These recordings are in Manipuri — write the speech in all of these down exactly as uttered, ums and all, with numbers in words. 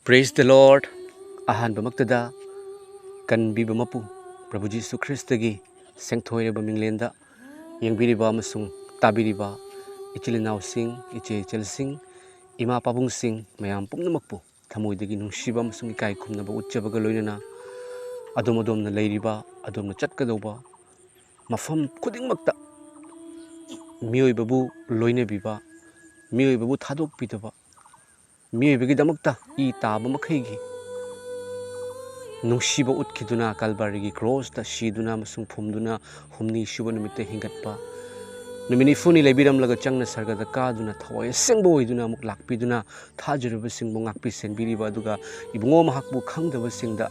Praise the Lord. ꯑꯍꯥꯟꯕꯃꯛꯇꯗ ꯀꯟꯕꯤꯕ ꯃꯄꯨ ꯄ꯭ꯔꯚꯨ ꯖꯤꯁꯨ ꯈ꯭ꯔꯤꯁꯇꯒꯤ ꯁꯦꯡꯊꯣꯏꯔꯕ ꯃꯤꯡꯂꯦꯟꯗ ꯌꯦꯡꯕꯤꯔꯤꯕ ꯑꯃꯁꯨꯡ ꯇꯥꯕꯤꯔꯤꯕ ꯏꯆꯤꯜ ꯏꯅꯥꯎꯁꯤꯡ, ꯏꯆꯦ ꯏꯆꯜꯁꯤꯡ, ꯏꯃꯥ ꯄꯥꯕꯨꯡꯁꯤꯡ ꯃꯌꯥꯝ ꯄꯨꯝꯅꯃꯛꯄꯨ ꯊꯃꯣꯏꯗꯒꯤ ꯅꯨꯡꯁꯤꯕ ꯑꯃꯁꯨꯡ ꯏꯀꯥꯏ ꯈꯨꯝꯅꯕ ꯎꯠꯆꯕꯒ ꯂꯣꯏꯅꯅ ꯑꯗꯣꯝ ꯑꯗꯣꯝꯅ ꯂꯩꯔꯤꯕ, ꯑꯗꯣꯝꯅ ꯆꯠꯀꯗꯧꯕ ꯃꯐꯝ ꯈꯨꯗꯤꯡꯃꯛꯇ ꯃꯤꯑꯣꯏꯕꯕꯨ ꯂꯣꯏꯅꯕꯤꯕ, ꯃꯤꯑꯣꯏꯕꯕꯨ ꯊꯥꯗꯣꯛꯄꯤꯗꯕ, ꯃꯤꯑꯣꯏꯕꯒꯤꯗꯃꯛꯇ ꯏ ꯇꯥꯕ ꯃꯈꯩꯒꯤ ꯅꯨꯡꯁꯤꯕ ꯎꯠꯈꯤꯗꯨꯅ ꯀꯜꯕꯥꯔꯤꯒꯤ ꯀ꯭ꯔꯣꯁꯇ ꯁꯤꯗꯨꯅ ꯑꯃꯁꯨꯡ ꯐꯨꯝꯗꯨꯅ ꯍꯨꯝꯅꯤ ꯁꯨꯕ ꯅꯨꯃꯤꯠꯇ ꯍꯤꯡꯒꯠꯄ, ꯅꯨꯃꯤꯠ ꯅꯤꯐꯨꯅꯤ ꯂꯩꯕꯤꯔꯝꯂꯒ ꯆꯪꯅ ꯁꯔꯒꯗ ꯀꯥꯗꯨꯅ ꯊꯋꯥꯏ ꯑꯁꯦꯡꯕ ꯑꯣꯏꯗꯨꯅ ꯑꯃꯨꯛ ꯂꯥꯛꯄꯤꯗꯨꯅ ꯊꯥꯖꯔꯨꯕꯁꯤꯡꯕꯨ ꯉꯥꯛꯄꯤ ꯁꯦꯟꯕꯤꯔꯤꯕ, ꯑꯗꯨꯒ ꯏꯕꯨꯡꯉꯣ ꯃꯍꯥꯛꯄꯨ ꯈꯪꯗꯕꯁꯤꯡꯗ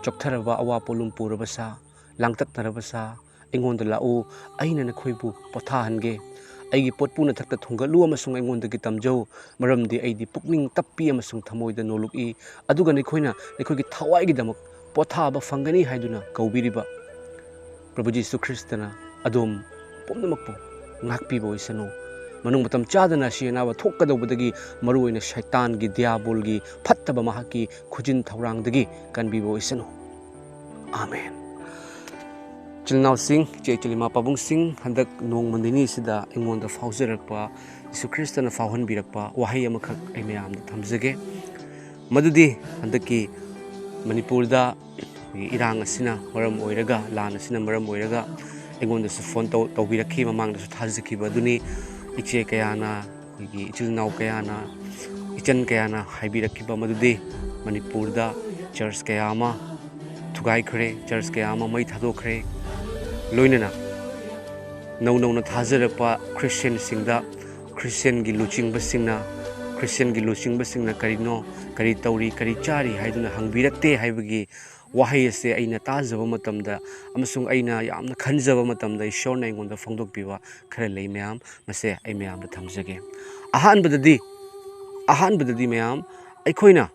ꯆꯣꯛꯊꯔꯕ ꯑꯋꯥ ꯄꯣꯠꯂꯨꯝ ꯄꯨꯔꯕ ꯁꯥ, ꯂꯥꯡꯇꯛꯅꯔꯕ ꯁꯥ, ꯑꯩꯉꯣꯟꯗ ꯂꯥꯛꯎ, ꯑꯩꯅ ꯅꯈꯣꯏꯕꯨ ꯄꯣꯊꯥꯍꯟꯒꯦ꯫ ꯑꯩꯒꯤ ꯄꯣꯠꯄꯨ ꯅꯊꯛꯇ ꯊꯣꯡꯒꯠꯂꯨ ꯑꯃꯁꯨꯡ ꯑꯩꯉꯣꯟꯗꯒꯤ ꯇꯝꯖꯧ, ꯃꯔꯝꯗꯤ ꯑꯩꯗꯤ ꯄꯨꯛꯅꯤꯡ ꯇꯞꯄꯤ ꯑꯃꯁꯨꯡ ꯊꯃꯣꯏꯗ ꯅꯣꯜꯂꯨꯛꯏ, ꯑꯗꯨꯒ ꯅꯈꯣꯏꯅ ꯅꯈꯣꯏꯒꯤ ꯊꯋꯥꯏꯒꯤꯗꯃꯛ ꯄꯣꯊꯥꯕ ꯐꯪꯒꯅꯤ ꯍꯥꯏꯗꯨꯅ ꯀꯧꯕꯤꯔꯤꯕ ꯄ꯭ꯔꯚꯨ ꯖꯤꯁꯨ ꯈ꯭ꯔꯤꯁꯇꯅ ꯑꯗꯣꯝ ꯄꯨꯝꯅꯃꯛꯄꯨ ꯉꯥꯛꯄꯤꯕ ꯑꯣꯏꯁꯅꯨ꯫ ꯃꯅꯨꯡ ꯃꯇꯝ ꯆꯥꯗꯅ ꯑꯁꯤ ꯑꯅꯥꯕ ꯊꯣꯛꯀꯗꯧꯕꯗꯒꯤ, ꯃꯔꯨꯑꯣꯏꯅ ꯁꯩꯇꯥꯟꯒꯤ, ꯗꯤꯌꯥꯕꯣꯜꯒꯤ ꯐꯠꯇꯕ ꯃꯍꯥꯛꯀꯤ ꯈꯨꯖꯤꯟ ꯊꯧꯔꯥꯡꯗꯒꯤ ꯀꯟꯕꯤꯕ ꯑꯣꯏꯁꯅꯨ꯫ ꯑꯥꯃꯦꯟ꯫ ꯏꯆꯤꯜ ꯏꯅꯥꯎꯁꯤꯡ, ꯏꯆꯦ ꯏꯆꯜ ꯏꯃꯥ ꯄꯥꯕꯨꯡꯁꯤꯡ, ꯍꯟꯗꯛ ꯅꯣꯡꯃ ꯅꯤꯅꯤꯁꯤꯗ ꯑꯩꯉꯣꯟꯗ ꯐꯥꯎꯖꯔꯛꯄ, ꯌꯤꯁꯨ ꯈ꯭ꯔꯤꯁꯇꯅ ꯐꯥꯎꯍꯟꯕꯤꯔꯛꯄ ꯋꯥꯍꯩ ꯑꯃꯈꯛ ꯑꯩ ꯃꯌꯥꯝꯗ ꯊꯝꯖꯒꯦ꯫ ꯃꯗꯨꯗꯤ ꯍꯟꯗꯛꯀꯤ ꯃꯅꯤꯄꯨꯔꯗ ꯑꯩꯈꯣꯏꯒꯤ ꯏꯔꯥꯡ ꯑꯁꯤꯅ ꯃꯔꯝ ꯑꯣꯏꯔꯒ, ꯂꯥꯟ ꯑꯁꯤꯅ ꯃꯔꯝ ꯑꯣꯏꯔꯒ ꯑꯩꯉꯣꯟꯗꯁꯨ ꯐꯣꯟ ꯇꯧ-, ꯇꯧꯕꯤꯔꯛꯈꯤ, ꯃꯃꯥꯡꯗꯁꯨ ꯊꯥꯖꯈꯤꯕ ꯑꯗꯨꯅꯤ꯫ ꯏꯆꯦ ꯀꯌꯥꯅ, ꯑꯩꯈꯣꯏꯒꯤ ꯏꯆꯤꯜ ꯏꯅꯥꯎ ꯀꯌꯥꯅ, ꯏꯆꯟ ꯀꯌꯥꯅ ꯍꯥꯏꯕꯤꯔꯛꯈꯤꯕ ꯃꯗꯨꯗꯤ ꯃꯅꯤꯄꯨꯔꯗ ꯆꯔꯆ ꯀꯌꯥ ꯑꯃ ꯊꯨꯒꯥꯏꯈ꯭ꯔꯦ, ꯆꯔꯆ ꯀꯌꯥ ꯑꯃ ꯃꯩ ꯊꯥꯗꯣꯛꯈ꯭ꯔꯦ, ꯂꯣꯏꯅꯅ ꯅꯧ ꯅꯧꯅ ꯊꯥꯖꯔꯛꯄ ꯈ꯭ꯔꯤꯁꯇꯤꯌꯟꯁꯤꯡꯗ, ꯈ꯭ꯔꯤꯁꯇꯤꯌꯟꯒꯤ ꯂꯨꯆꯤꯡꯕꯁꯤꯡꯅ, ꯈ꯭ꯔꯤꯁꯇꯤꯌꯟꯒꯤ ꯂꯨꯆꯤꯡꯕꯁꯤꯡꯅ ꯀꯔꯤꯅꯣ, ꯀꯔꯤ ꯇꯧꯔꯤ, ꯀꯔꯤ ꯆꯥꯔꯤ ꯍꯥꯏꯗꯨꯅ ꯍꯪꯕꯤꯔꯛꯇꯦ ꯍꯥꯏꯕꯒꯤ ꯋꯥꯍꯩ ꯑꯁꯦ ꯑꯩꯅ ꯇꯥꯖꯕ ꯃꯇꯝꯗ ꯑꯃꯁꯨꯡ ꯑꯩꯅ ꯌꯥꯝꯅ ꯈꯟꯖꯕ ꯃꯇꯝꯗ, ꯏꯁꯣꯔꯅ ꯑꯩꯉꯣꯟꯗ ꯐꯣꯡꯗꯣꯛꯄꯤꯕ ꯈꯔ ꯂꯩ ꯃꯌꯥꯝ, ꯃꯁꯦ ꯑꯩ ꯃꯌꯥꯝꯗ ꯊꯝꯖꯒꯦ꯫ ꯑꯍꯥꯟꯕꯗꯗꯤ, ꯑꯍꯥꯟꯕꯗꯗꯤ ꯃꯌꯥꯝ, ꯑꯩꯈꯣꯏꯅ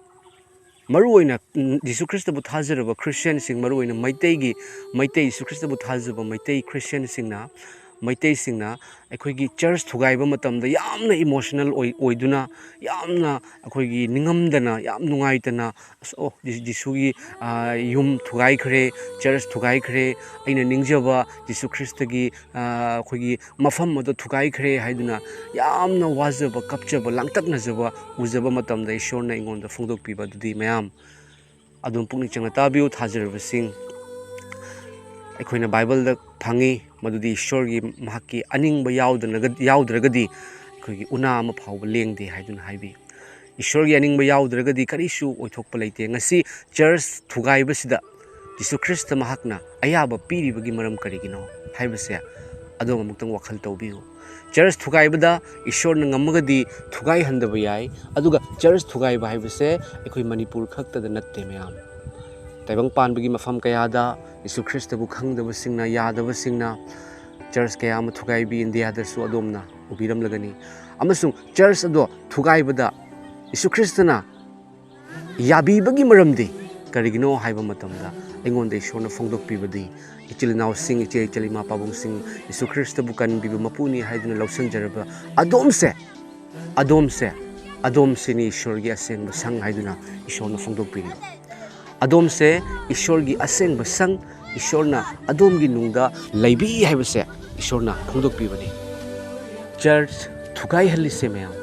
ꯃꯔꯨꯑꯣꯏꯅ, ꯎꯝ, ꯖꯤꯁꯨ ꯈ꯭ꯔꯤꯁꯇꯕꯨ ꯊꯥꯖꯔꯕ ꯈ꯭ꯔꯤꯁꯇꯤꯌꯟꯁꯤꯡ, ꯃꯔꯨꯑꯣꯏꯅ ꯃꯩꯇꯩꯒꯤ, ꯃꯩꯇꯩ ꯖꯤꯁꯨ ꯈ꯭ꯔꯤꯁꯇꯕꯨ ꯊꯥꯖꯕ ꯃꯩꯇꯩ ꯈ꯭ꯔꯤꯁꯇꯤꯌꯟꯁꯤꯡꯅ ꯃꯩꯇꯩꯁꯤꯡꯅ ꯑꯩꯈꯣꯏꯒꯤ ꯆꯔꯆ ꯊꯨꯒꯥꯏꯕ ꯃꯇꯝꯗ ꯌꯥꯝꯅ ꯏꯃꯣꯁꯅꯦꯜ ꯑꯣꯏ ꯑꯣꯏꯗꯨꯅ, ꯌꯥꯝꯅ ꯑꯩꯈꯣꯏꯒꯤ ꯅꯤꯡꯉꯝꯗꯅ, ꯌꯥꯝ ꯅꯨꯡꯉꯥꯏꯇꯅ, "ꯑꯁ, ꯑꯣ, ꯖꯤ- ꯖꯤꯁꯨꯒꯤ ꯌꯨꯝ ꯊꯨꯒꯥꯏꯈ꯭ꯔꯦ, ꯆꯔꯆ ꯊꯨꯒꯥꯏꯈ꯭ꯔꯦ, ꯑꯩꯅ ꯅꯤꯡꯖꯕ ꯖꯤꯁꯨ ꯈ꯭ꯔꯤꯁꯇꯒꯤ ꯑꯩꯈꯣꯏꯒꯤ ꯃꯐꯝ ꯑꯗꯨ ꯊꯨꯒꯥꯏꯈ꯭ꯔꯦ" ꯍꯥꯏꯗꯨꯅ ꯌꯥꯝꯅ ꯋꯥꯖꯕ, ꯀꯞꯆꯕ, ꯂꯥꯡꯇꯛꯅꯖꯕ ꯎꯖꯕ ꯃꯇꯝꯗ, ꯏꯁꯣꯔꯅ ꯑꯩꯉꯣꯟꯗ ꯐꯣꯡꯗꯣꯛꯄꯤꯕ ꯑꯗꯨꯗꯤ ꯃꯌꯥꯝ ꯑꯗꯨꯝ ꯄꯨꯛꯅꯤꯡ ꯆꯪꯅ ꯇꯥꯕꯤꯌꯨ, ꯊꯥꯖꯔꯕꯁꯤꯡ꯫ ꯑꯩꯈꯣꯏꯅ ꯕꯥꯏꯕꯜꯗ ꯐꯪꯉꯤ ꯃꯗꯨꯗꯤ ꯏꯁꯣꯔꯒꯤ, ꯃꯍꯥꯛꯀꯤ ꯑꯅꯤꯡꯕ ꯌꯥꯎꯗꯅꯒ-, ꯌꯥꯎꯗ꯭ꯔꯒꯗꯤ ꯑꯩꯈꯣꯏꯒꯤ ꯎꯅꯥ ꯑꯃ ꯐꯥꯎꯕ ꯂꯦꯡꯗꯦ ꯍꯥꯏꯗꯨꯅ ꯍꯥꯏꯕꯤ꯫ ꯏꯁꯣꯔꯒꯤ ꯑꯅꯤꯡꯕ ꯌꯥꯎꯗ꯭ꯔꯒꯗꯤ ꯀꯔꯤꯁꯨ ꯑꯣꯏꯊꯣꯛꯄ ꯂꯩꯇꯦ꯫ ꯉꯁꯤ ꯆꯔꯆ ꯊꯨꯒꯥꯏꯕꯁꯤꯗ ꯖꯤꯁꯨ ꯈ꯭ꯔꯤꯁꯇ ꯃꯍꯥꯛꯅ ꯑꯌꯥꯕ ꯄꯤꯔꯤꯕꯒꯤ ꯃꯔꯝ ꯀꯔꯤꯒꯤꯅꯣ ꯍꯥꯏꯕꯁꯦ ꯑꯗꯣꯝ ꯑꯃꯨꯛꯇꯪ ꯋꯥꯈꯜ ꯇꯧꯕꯤꯌꯨ꯫ ꯆꯔꯆ ꯊꯨꯒꯥꯏꯕꯗ ꯏꯁꯣꯔꯅ ꯉꯝꯃꯒꯗꯤ ꯊꯨꯒꯥꯏꯍꯟꯗꯕ ꯌꯥꯏ, ꯑꯗꯨꯒ ꯆꯔꯆ ꯊꯨꯒꯥꯏꯕ ꯍꯥꯏꯕꯁꯦ ꯑꯩꯈꯣꯏ ꯃꯅꯤꯄꯨꯔ ꯈꯛꯇꯗ ꯅꯠꯇꯦ ꯃꯌꯥꯝ꯫ ꯇꯥꯏꯕꯪ ꯄꯥꯟꯕꯒꯤ ꯃꯐꯝ ꯀꯌꯥꯗ ꯖꯤꯁꯨ ꯈ꯭ꯔꯤꯁꯇꯕꯨ ꯈꯪꯗꯕꯁꯤꯡꯅ, ꯌꯥꯗꯕꯁꯤꯡꯅ ꯆꯔꯆ ꯀꯌꯥ ꯑꯃ ꯊꯨꯒꯥꯏꯕꯤ, ꯏꯟꯗꯤꯌꯥꯗꯁꯨ ꯑꯗꯣꯝꯅ ꯎꯕꯤꯔꯝꯂꯒꯅꯤ꯫ ꯑꯃꯁꯨꯡ ꯆꯔꯆ ꯑꯗꯣ ꯊꯨꯒꯥꯏꯕꯗ ꯖꯤꯁꯨ ꯈ꯭ꯔꯤꯁꯇꯅ ꯌꯥꯕꯤꯕꯒꯤ ꯃꯔꯝꯗꯤ ꯀꯔꯤꯒꯤꯅꯣ ꯍꯥꯏꯕ ꯃꯇꯝꯗ, ꯑꯩꯉꯣꯟꯗ ꯏꯁꯣꯔꯅ ꯐꯣꯡꯗꯣꯛꯄꯤꯕꯗꯤ, ꯏꯆꯤꯜ ꯏꯅꯥꯎꯁꯤꯡ, ꯏꯆꯦ ꯏꯆꯜ, ꯏꯃꯥ ꯄꯥꯕꯨꯡꯁꯤꯡ, ꯖꯤꯁꯨ ꯈ꯭ꯔꯤꯁꯇꯕꯨ ꯀꯟꯕꯤꯕ ꯃꯄꯨꯅꯤ ꯍꯥꯏꯗꯨꯅ ꯂꯧꯁꯤꯟꯖꯔꯕ ꯑꯗꯣꯝꯁꯦ, ꯑꯗꯣꯝꯁꯦ, ꯑꯗꯣꯝꯁꯤꯅꯤ ꯏꯁꯣꯔꯒꯤ ꯑꯁꯦꯡꯕ ꯁꯪ ꯍꯥꯏꯗꯨꯅ ꯏꯁꯣꯔꯅ ꯐꯣꯡꯗꯣꯛꯄꯤꯔꯤ꯫ ꯑꯗꯣꯝꯁꯦ ꯏꯁꯣꯔꯒꯤ ꯑꯁꯦꯡꯕ ꯁꯪ, ꯏꯁꯣꯔꯅ ꯑꯗꯣꯝꯒꯤ ꯅꯨꯡꯗ ꯂꯩꯕꯤ ꯍꯥꯏꯕꯁꯦ ꯏꯁꯣꯔꯅ ꯐꯣꯡꯗꯣꯛꯄꯤꯕꯅꯤ꯫ ꯆꯔꯆ ꯊꯨꯒꯥꯏꯍꯜꯂꯤꯁꯦ ꯃꯌꯥꯝ,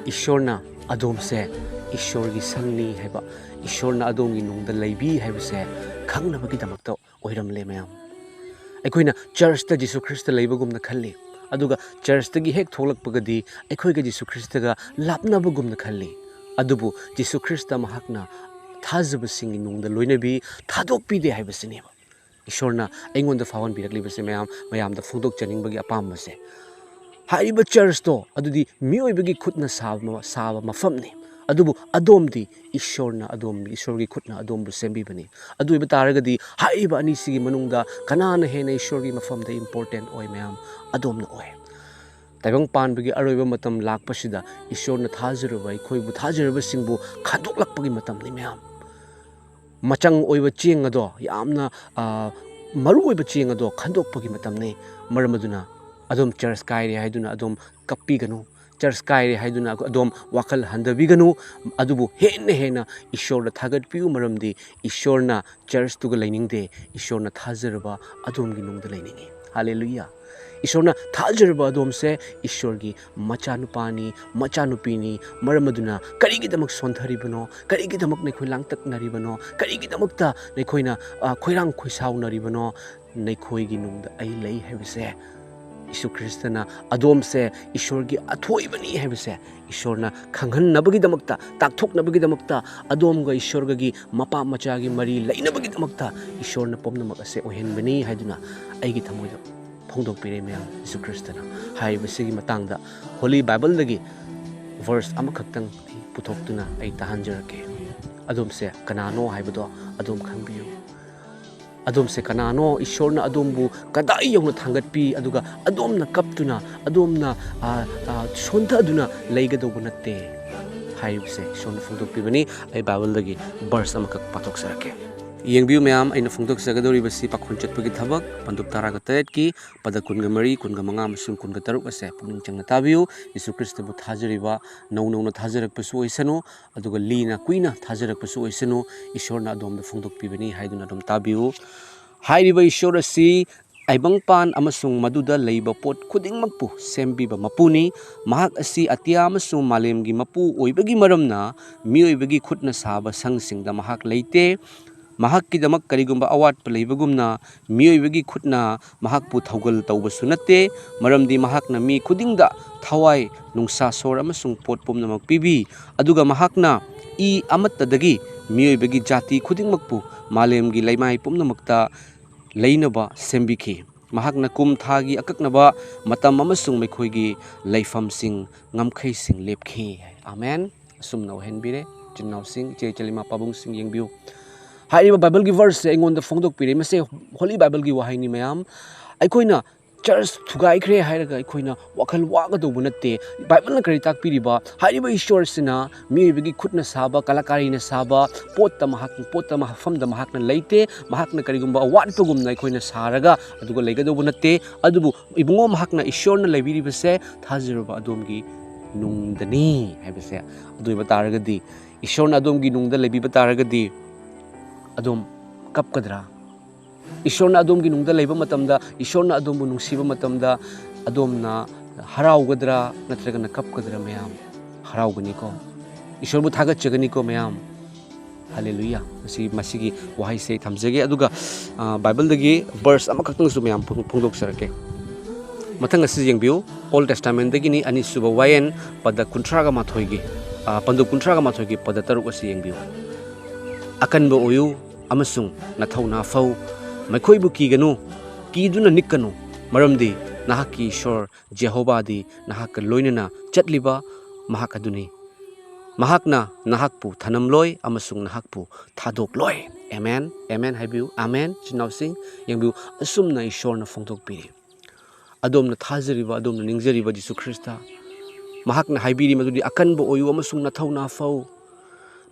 ꯏꯁꯣꯔꯅ ꯑꯗꯣꯝꯁꯦ ꯏꯁꯣꯔꯒꯤ ꯁꯪꯅꯤ ꯍꯥꯏꯕ, ꯏꯁꯣꯔꯅ ꯑꯗꯣꯝꯒꯤ ꯅꯨꯡꯗ ꯂꯩꯕꯤ ꯍꯥꯏꯕꯁꯦ ꯈꯪꯅꯕꯒꯤꯗꯃꯛꯇ ꯑꯣꯏꯔꯝꯂꯦ ꯃꯌꯥꯝ꯫ ꯑꯩꯈꯣꯏꯅ ꯆꯔꯆꯇ ꯖꯤꯁꯨ ꯈ꯭ꯔꯤꯁꯇ ꯂꯩꯕꯒꯨꯝꯅ ꯈꯜꯂꯤ, ꯑꯗꯨꯒ ꯆꯔꯆꯇꯒꯤ ꯍꯦꯛ ꯊꯣꯛꯂꯛꯄꯒꯗꯤ ꯑꯩꯈꯣꯏꯒ ꯖꯤꯁꯨ ꯈ꯭ꯔꯤꯁꯇꯒ ꯂꯥꯞꯅꯕꯒꯨꯝꯅ ꯈꯜꯂꯤ꯫ ꯑꯗꯨꯕꯨ ꯖꯤꯁꯨ ꯈ꯭ꯔꯤꯁꯇ ꯃꯍꯥꯛꯅ ꯊꯥꯖꯕꯁꯤꯡꯒꯤ ꯅꯨꯡꯗ ꯂꯣꯏꯅꯕꯤ, ꯊꯥꯗꯣꯛꯄꯤꯗꯦ ꯍꯥꯏꯕꯁꯤꯅꯦꯕ ꯏꯁꯣꯔꯅ ꯑꯩꯉꯣꯟꯗ ꯐꯥꯎꯍꯟꯕꯤꯔꯛꯂꯤꯕꯁꯦ ꯃꯌꯥꯝ, ꯃꯌꯥꯝꯗ ꯐꯣꯡꯗꯣꯛꯆꯅꯤꯡꯕꯒꯤ ꯑꯄꯥꯝꯕꯁꯦ꯫ ꯍꯥꯏꯔꯤꯕ ꯆꯔꯆꯇꯣ ꯑꯗꯨꯗꯤ ꯃꯤꯑꯣꯏꯕꯒꯤ ꯈꯨꯠꯅ ꯁꯥꯕ, ꯁꯥꯕ ꯃꯐꯝꯅꯤ, ꯑꯗꯨꯕꯨ ꯑꯗꯣꯝꯗꯤ ꯏꯁꯣꯔꯅ ꯑꯗꯣꯝ, ꯏꯁꯣꯔꯒꯤ ꯈꯨꯠꯅ ꯑꯗꯣꯝꯕꯨ ꯁꯦꯝꯕꯤꯕꯅꯤ꯫ ꯑꯗꯨ ꯑꯣꯏꯕ ꯇꯥꯔꯒꯗꯤ ꯍꯥꯏꯔꯤꯕ ꯑꯅꯤꯁꯤꯒꯤ ꯃꯅꯨꯡꯗ ꯀꯅꯥꯅ ꯍꯦꯟꯅ ꯏꯁꯣꯔꯒꯤ ꯃꯐꯝꯗ ꯏꯝꯄꯣꯔꯇꯦꯟ ꯑꯣꯏ ꯃꯌꯥꯝ? ꯑꯗꯣꯝꯅ ꯑꯣꯏ꯫ ꯇꯥꯏꯕꯪ ꯄꯥꯟꯕꯒꯤ ꯑꯔꯣꯏꯕ ꯃꯇꯝ ꯂꯥꯛꯄꯁꯤꯗ ꯏꯁꯣꯔꯅ ꯊꯥꯖꯔꯨꯕ, ꯑꯩꯈꯣꯏꯕꯨ ꯊꯥꯖꯔꯕꯁꯤꯡꯕꯨ ꯈꯟꯗꯣꯛꯂꯛꯄꯒꯤ ꯃꯇꯝꯅꯤ ꯃꯌꯥꯝ꯫ ꯃꯆꯪ ꯑꯣꯏꯕ ꯆꯦꯡ ꯑꯗꯣ ꯌꯥꯝꯅ, ꯑ, ꯃꯔꯨꯑꯣꯏꯕ ꯆꯦꯡ ꯑꯗꯣ ꯈꯟꯗꯣꯛꯄꯒꯤ ꯃꯇꯝꯅꯤ꯫ ꯃꯔꯝ ꯑꯗꯨꯅ ꯑꯗꯣꯝ ꯆꯔꯆ ꯀꯥꯏꯔꯦ ꯍꯥꯏꯗꯨꯅ ꯑꯗꯣꯝ ꯀꯞꯄꯤꯒꯅꯨ, ꯆꯔꯆ ꯀꯥꯏꯔꯦ ꯍꯥꯏꯗꯨꯅ ꯑꯗꯣꯝ ꯋꯥꯈꯜ ꯍꯟꯊꯕꯤꯒꯅꯨ꯫ ꯑꯗꯨꯕꯨ ꯍꯦꯟꯅ ꯍꯦꯟꯅ ꯏꯁꯣꯔꯗ ꯊꯥꯒꯠꯄꯤꯌꯨ, ꯃꯔꯝꯗꯤ ꯏꯁꯣꯔꯅ ꯆꯔꯆꯇꯨꯒ ꯂꯩꯅꯤꯡꯗꯦ, ꯏꯁꯣꯔꯅ ꯊꯥꯖꯔꯕ ꯑꯗꯣꯝꯒꯤ ꯅꯨꯡꯗ ꯂꯩꯅꯤꯡꯉꯤ꯫ ꯍꯥꯂꯦꯂꯨꯌꯥ! ꯏꯁꯣꯔꯅ ꯊꯥꯖꯔꯕ ꯑꯗꯣꯝꯁꯦ ꯏꯁꯣꯔꯒꯤ ꯃꯆꯥꯅꯨꯄꯥꯅꯤ, ꯃꯆꯥꯅꯨꯄꯤꯅꯤ꯫ ꯃꯔꯝ ꯑꯗꯨꯅ ꯀꯔꯤꯒꯤꯗꯃꯛ ꯁꯣꯟꯊꯔꯤꯕꯅꯣ? ꯀꯔꯤꯒꯤꯗꯃꯛ ꯅꯈꯣꯏ ꯂꯥꯡꯇꯛꯅꯔꯤꯕꯅꯣ? ꯀꯔꯤꯒꯤꯗꯃꯛꯇ ꯅꯈꯣꯏꯅ, ꯑ, ꯈꯣꯏꯔꯥꯡ ꯈꯣꯏꯁꯥꯎꯅꯔꯤꯕꯅꯣ? ꯅꯈꯣꯏꯒꯤ ꯅꯨꯡꯗ ꯑꯩ ꯂꯩ ꯍꯥꯏꯕꯁꯦ, ꯌꯤꯁꯨ ꯈ꯭ꯔꯤꯁꯇꯅ ꯑꯗꯣꯝꯁꯦ ꯏꯁꯣꯔꯒꯤ ꯑꯊꯣꯏꯕꯅꯤ ꯍꯥꯏꯕꯁꯦ ꯏꯁꯣꯔꯅ ꯈꯪꯍꯟꯅꯕꯒꯤꯗꯃꯛꯇ, ꯇꯥꯛꯊꯣꯛꯅꯕꯒꯤꯗꯃꯛꯇ, ꯑꯗꯣꯝꯒ ꯏꯁꯣꯔꯒꯒꯤ ꯃꯄꯥ ꯃꯆꯥꯒꯤ ꯃꯔꯤ ꯂꯩꯅꯕꯒꯤꯗꯃꯛꯇ ꯏꯁꯣꯔꯅ ꯄꯨꯝꯅꯃꯛ ꯑꯁꯦ ꯑꯣꯏꯍꯟꯕꯅꯤ ꯍꯥꯏꯗꯨꯅ ꯑꯩꯒꯤ ꯊꯃꯣꯏꯗ ꯐꯣꯡꯗꯣꯛꯄꯤꯔꯦ ꯃꯌꯥꯝ꯫ ꯌꯤꯁꯨ ꯈ꯭ꯔꯤꯁꯇꯅ ꯍꯥꯏꯔꯤꯕꯁꯤꯒꯤ ꯃꯇꯥꯡꯗ ꯍꯣꯂꯤ ꯕꯥꯏꯕꯜꯗꯒꯤ ꯚꯔꯁ ꯑꯃꯈꯛꯇꯪ ꯑꯩ ꯄꯨꯊꯣꯛꯇꯨꯅ ꯑꯩ ꯇꯥꯍꯟꯖꯔꯛꯀꯦ꯫ ꯑꯗꯣꯝꯁꯦ ꯀꯅꯥꯅꯣ ꯍꯥꯏꯕꯗꯣ ꯑꯗꯣꯝ ꯈꯪꯕꯤꯌꯨ꯫ ꯑꯗꯣꯝꯁꯦ ꯀꯅꯥꯅꯣ? ꯏꯁꯣꯔꯅ ꯑꯗꯣꯝꯕꯨ ꯀꯗꯥꯏ ꯌꯧꯅ ꯊꯥꯡꯒꯠꯄꯤ? ꯑꯗꯨꯒ ꯑꯗꯣꯝꯅ ꯀꯞꯇꯨꯅ, ꯑꯗꯣꯝꯅ, ꯑ, ꯑ, ꯁꯣꯟꯊꯗꯨꯅ ꯂꯩꯒꯗꯧꯕ ꯅꯠꯇꯦ ꯍꯥꯏꯔꯤꯕꯁꯦ ꯏꯁꯣꯔꯅ ꯐꯣꯡꯗꯣꯛꯄꯤꯕꯅꯤ꯫ ꯑꯩ ꯕꯥꯏꯕꯜꯗꯒꯤ ꯚꯔꯁ ꯑꯃꯈꯛ ꯄꯥꯊꯣꯛꯆꯔꯛꯀꯦ꯫ ꯌꯦꯡꯕꯤꯌꯨ ꯃꯌꯥꯝ, ꯑꯩꯅ ꯐꯣꯡꯗꯣꯛꯆꯒꯗꯧꯔꯤꯕꯁꯤ ꯄꯥꯈꯣꯟ ꯆꯠꯄꯒꯤ ꯊꯕꯛ, ꯄꯟꯗꯨꯞ ꯇꯔꯥꯒ ꯇꯔꯦꯠꯀꯤ ꯄꯗ ꯀꯨꯟꯒ ꯃꯔꯤ, ꯀꯨꯟꯒ ꯃꯉꯥ ꯑꯃꯁꯨꯡ ꯀꯨꯟꯒ ꯇꯔꯨꯛ ꯑꯁꯦ ꯄꯨꯛꯅꯤꯡ ꯆꯪꯅ ꯇꯥꯕꯤꯌꯨ꯫ ꯌꯤꯁꯨ ꯈ꯭ꯔꯤꯁꯇꯕꯨ ꯊꯥꯖꯔꯤꯕ, ꯅꯧ ꯅꯧꯅ ꯊꯥꯖꯔꯛꯄꯁꯨ ꯑꯣꯏꯁꯅꯨ, ꯑꯗꯨꯒ ꯂꯤꯅ ꯀꯨꯏꯅ ꯊꯥꯖꯔꯛꯄꯁꯨ ꯑꯣꯏꯁꯅꯨ, ꯏꯁꯣꯔꯅ ꯑꯗꯣꯝꯗ ꯐꯣꯡꯗꯣꯛꯄꯤꯕꯅꯤ ꯍꯥꯏꯗꯨꯅ ꯑꯗꯨꯝ ꯇꯥꯕꯤꯌꯨ꯫ ꯍꯥꯏꯔꯤꯕ ꯏꯁꯣꯔ ꯑꯁꯤ ꯇꯥꯏꯕꯪꯄꯥꯟ ꯑꯃꯁꯨꯡ ꯃꯗꯨꯗ ꯂꯩꯕ ꯄꯣꯠ ꯈꯨꯗꯤꯡꯃꯛꯄꯨ ꯁꯦꯝꯕꯤꯕ ꯃꯄꯨꯅꯤ꯫ ꯃꯍꯥꯛ ꯑꯁꯤ ꯑꯇꯤꯌꯥ ꯑꯃꯁꯨꯡ ꯃꯥꯂꯦꯝꯒꯤ ꯃꯄꯨ ꯑꯣꯏꯕꯒꯤ ꯃꯔꯝꯅ ꯃꯤꯑꯣꯏꯕꯒꯤ ꯈꯨꯠꯅ ꯁꯥꯕ ꯁꯪꯁꯤꯡꯗ ꯃꯍꯥꯛ ꯂꯩꯇꯦ꯫ ꯃꯍꯥꯛꯀꯤꯗꯃꯛ ꯀꯔꯤꯒꯨꯝꯕ ꯑꯋꯥꯠꯄ ꯂꯩꯕꯒꯨꯝꯅ ꯃꯤꯑꯣꯏꯕꯒꯤ ꯈꯨꯠꯅ ꯃꯍꯥꯛꯄꯨ ꯊꯧꯒꯜ ꯇꯧꯕꯁꯨ ꯅꯠꯇꯦ, ꯃꯔꯝꯗꯤ ꯃꯍꯥꯛꯅ ꯃꯤ ꯈꯨꯗꯤꯡꯗ ꯊꯋꯥꯏ, ꯅꯨꯡꯁꯥ ꯁꯣꯔ ꯑꯃꯁꯨꯡ ꯄꯣꯠ ꯄꯨꯝꯅꯃꯛ ꯄꯤꯕꯤ, ꯑꯗꯨꯒ ꯃꯍꯥꯛꯅ ꯏ ꯑꯃꯠꯇꯗꯒꯤ ꯃꯤꯑꯣꯏꯕꯒꯤ ꯖꯥꯇꯤ ꯈꯨꯗꯤꯡꯃꯛꯄꯨ ꯃꯥꯂꯦꯝꯒꯤ ꯂꯩꯃꯥꯏ ꯄꯨꯝꯅꯃꯛꯇ ꯂꯩꯅꯕ ꯁꯦꯝꯕꯤꯈꯤ꯫ ꯃꯍꯥꯛꯅ ꯀꯨꯝ ꯊꯥꯒꯤ ꯑꯀꯛꯅꯕ ꯃꯇꯝ ꯑꯃꯁꯨꯡ ꯃꯈꯣꯏꯒꯤ ꯂꯩꯐꯝꯁꯤꯡ, ꯉꯝꯈꯩꯁꯤꯡ ꯂꯦꯞꯈꯤ꯫ ꯑꯥꯃꯦꯟ꯫ ꯑꯁꯨꯝꯅ ꯑꯣꯏꯍꯟꯕꯤꯔꯦ꯫ ꯏꯆꯤꯟ ꯏꯅꯥꯎꯁꯤꯡ, ꯏꯆꯦ ꯏꯆꯜ, ꯏꯃꯥ ꯄꯥꯕꯨꯡꯁꯤꯡ, ꯌꯦꯡꯕꯤꯌꯨ꯫ ꯍꯥꯏꯔꯤꯕ ꯕꯥꯏꯕꯜꯒꯤ ꯚꯔꯁꯁꯦ ꯑꯩꯉꯣꯟꯗ ꯐꯣꯡꯗꯣꯛꯄꯤꯔꯦ꯫ ꯃꯁꯦ ꯍꯣꯂꯤ ꯕꯥꯏꯕꯜꯒꯤ ꯋꯥꯍꯩꯅꯤ ꯃꯌꯥꯝ꯫ ꯑꯩꯈꯣꯏꯅ ꯆꯔꯆ ꯊꯨꯒꯥꯏꯈ꯭ꯔꯦ ꯍꯥꯏꯔꯒ ꯑꯩꯈꯣꯏꯅ ꯋꯥꯈꯜ ꯋꯥꯒꯗꯧꯕ ꯅꯠꯇꯦ꯫ ꯕꯥꯏꯕꯜꯅ ꯀꯔꯤ ꯇꯥꯛꯄꯤꯔꯤꯕ? ꯍꯥꯏꯔꯤꯕ ꯏꯁꯣꯔꯁꯤꯅ ꯃꯤꯑꯣꯏꯕꯒꯤ ꯈꯨꯠꯅ ꯁꯥꯕ, ꯀꯂꯥꯀꯥꯔꯤꯅ ꯁꯥꯕ ꯄꯣꯠꯇ ꯃꯍꯥꯛ, ꯄꯣꯠꯇ ꯃꯐꯝꯗ ꯃꯍꯥꯛꯅ ꯂꯩꯇꯦ꯫ ꯃꯍꯥꯛꯅ ꯀꯔꯤꯒꯨꯝꯕ ꯑꯋꯥꯠꯄꯒꯨꯝꯅ ꯑꯩꯈꯣꯏꯅ ꯁꯥꯔꯒ ꯑꯗꯨꯒ ꯂꯩꯒꯗꯧꯕ ꯅꯠꯇꯦ꯫ ꯑꯗꯨꯕꯨ ꯏꯕꯨꯡꯉꯣ, ꯃꯍꯥꯛꯅ ꯏꯁꯣꯔꯅ ꯂꯩꯕꯤꯔꯤꯕꯁꯦ ꯊꯥꯖꯔꯕ ꯑꯗꯣꯝꯒꯤ ꯅꯨꯡꯗꯅꯤ ꯍꯥꯏꯕꯁꯦ꯫ ꯑꯗꯨ ꯑꯣꯏꯕ ꯇꯥꯔꯒꯗꯤ, ꯏꯁꯣꯔꯅ ꯑꯗꯣꯝꯒꯤ ꯅꯨꯡꯗ ꯂꯩꯕꯤꯕ ꯇꯥꯔꯒꯗꯤ ꯑꯗꯣꯝ ꯀꯞꯀꯗ꯭ꯔꯥ? ꯏꯁꯣꯔꯅ ꯑꯗꯣꯝꯒꯤ ꯅꯨꯡꯗ ꯂꯩꯕ ꯃꯇꯝꯗ, ꯏꯁꯣꯔꯅ ꯑꯗꯣꯝꯕꯨ ꯅꯨꯡꯁꯤꯕ ꯃꯇꯝꯗ ꯑꯗꯣꯝꯅ ꯍꯔꯥꯎꯒꯗ꯭ꯔꯥ ꯅꯠꯇ꯭ꯔꯒꯅ ꯀꯞꯀꯗ꯭ꯔꯥ? ꯃꯌꯥꯝ ꯍꯔꯥꯎꯒꯅꯤꯀꯣ, ꯏꯁꯣꯔꯕꯨ ꯊꯥꯒꯠꯆꯒꯅꯤꯀꯣ ꯃꯌꯥꯝ꯫ ꯍꯜꯂꯦꯂꯨꯌꯥ꯫ ꯃꯁꯤ, ꯃꯁꯤꯒꯤ ꯋꯥꯍꯩꯁꯦ ꯑꯩ ꯊꯝꯖꯒꯦ꯫ ꯑꯗꯨꯒ, ꯑ, ꯕꯥꯏꯕꯜꯗꯒꯤ ꯕꯔꯁ ꯑꯃꯈꯛꯇꯪꯁꯨ ꯃꯌꯥꯝ ꯐꯣꯡ-, ꯐꯣꯡꯗꯣꯛꯆꯔꯛꯀꯦ꯫ ꯃꯊꯪ ꯑꯁꯤ ꯌꯦꯡꯕꯤꯌꯨ, ꯑꯣꯜ ꯇꯦꯁꯇꯥꯃꯦꯟꯗꯒꯤꯅꯤ, ꯑꯅꯤꯁꯨꯕ ꯋꯥꯌꯦꯟ, ꯄꯗ ꯀꯨꯟꯊ꯭ꯔꯥꯒ ꯃꯥꯊꯣꯏꯒꯤ, ꯑ, ꯄꯟꯗꯨꯞ ꯀꯨꯟꯊ꯭ꯔꯥꯒ ꯃꯥꯊꯣꯏꯒꯤ ꯄꯗ ꯇꯔꯨꯛ ꯑꯁꯤ ꯌꯦꯡꯕꯤꯌꯨ꯫ "ꯑꯀꯟꯕ ꯑꯣꯏꯌꯨ ꯑꯃꯁꯨꯡ ꯅꯊꯧꯅꯥ ꯐꯧ, ꯃꯈꯣꯏꯕꯨ ꯀꯤꯒꯅꯨ, ꯀꯤꯗꯨꯅ ꯅꯤꯛꯀꯅꯨ, ꯃꯔꯝꯗꯤ ꯅꯍꯥꯛꯀꯤ ꯏꯁꯣꯔ ꯖꯦꯍꯣꯕꯥꯗꯤ ꯅꯍꯥꯛꯀ ꯂꯣꯏꯅꯅ ꯆꯠꯂꯤꯕ ꯃꯍꯥꯛ ꯑꯗꯨꯅꯤ꯫ ꯃꯍꯥꯛꯅ ꯅꯍꯥꯛꯄꯨ ꯊꯅꯝꯂꯣꯏ ꯑꯃꯁꯨꯡ ꯅꯍꯥꯛꯄꯨ ꯊꯥꯗꯣꯛꯂꯣꯏ꯫" ꯑꯦꯃꯦꯟ, ꯑꯦꯃꯦꯟ ꯍꯥꯏꯕꯤꯌꯨ, ꯑꯃꯦꯟ꯫ ꯏꯆꯤꯟ ꯏꯅꯥꯎꯁꯤꯡ, ꯌꯦꯡꯕꯤꯌꯨ, ꯑꯁꯨꯝꯅ ꯏꯁꯣꯔꯅ ꯐꯣꯡꯗꯣꯛꯄꯤꯔꯤ꯫ ꯑꯗꯣꯝꯅ ꯊꯥꯖꯔꯤꯕ, ꯑꯗꯣꯝꯅ ꯅꯤꯡꯖꯔꯤꯕ ꯖꯤꯁꯨ ꯈ꯭ꯔꯤꯁꯇ, ꯃꯍꯥꯛꯅ ꯍꯥꯏꯕꯤꯔꯤ ꯃꯗꯨꯗꯤ, "ꯑꯀꯟꯕ ꯑꯣꯏꯌꯨ ꯑꯃꯁꯨꯡ ꯅꯊꯧꯅꯥ ꯐꯧ,